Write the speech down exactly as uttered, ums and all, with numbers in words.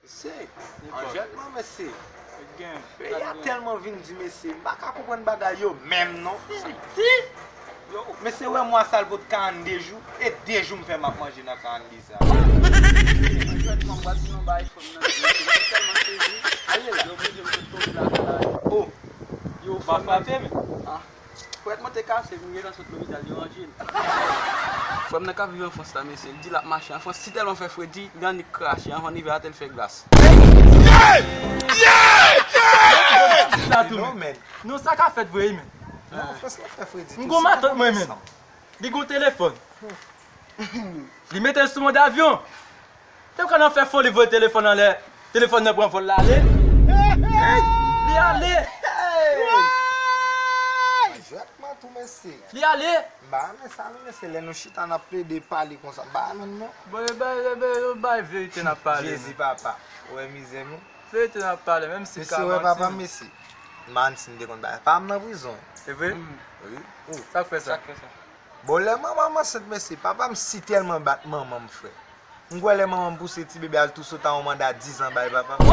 Mesye, anjètman, mesye. Peyi a tèlman vin di, mesye, m pa ka konprann bagay yo menm non. Yo, mesye, wè mwa sa l pot karannde jou, e de jou m fè m ap manje nan karannde sa. Anjètman, m pral di yon bagay fò m nan, mesye, m tèlman sezi. Aye, yo, Bondye, m sot tonbe la, la. Oh, yo, pa frape m. Ah. Pwèt mwen te kase, m gentan sot lopital, yo ranje l. Frè m nan k ap viv an Frans la, mesye, li di l ap mache an Frans, si tèlman fè fredi, li annik krache, anvan n rive atè l fè glas. Sa tou, men. Non, sa ka fèt vre, men. Non, Frans la fè fredi. M gon matant mwen, men. Li gon telefòn. Li mete l sou mòd avyon. Te ka nan fè foli voye telefòn anlè. Telefòn nan pran vòl l ale. Li ale. Jwèt man tou mesye. Li ale. M pa renmen sa non mesye, lè nou chita n ap plede pale konsa. M pa renmen non. Bon, e bay, e bay, e bay verite n ap pale. Jezi papa. Ou wè mizè nou. Verite n ap pale, menm si ka manti. Mesye, wè papa m mesye. M pa konn si m te konn bay. Pa m nan prizon. Se vre? Wi. Sa k fè sa? Sa k fè sa? Bon, lè manman m ansent, mesye, papa m si tèlman bat manman m, frè. M kwè lè manman m pouse ti bebe al tou sot a yon manda diz an bay papa m.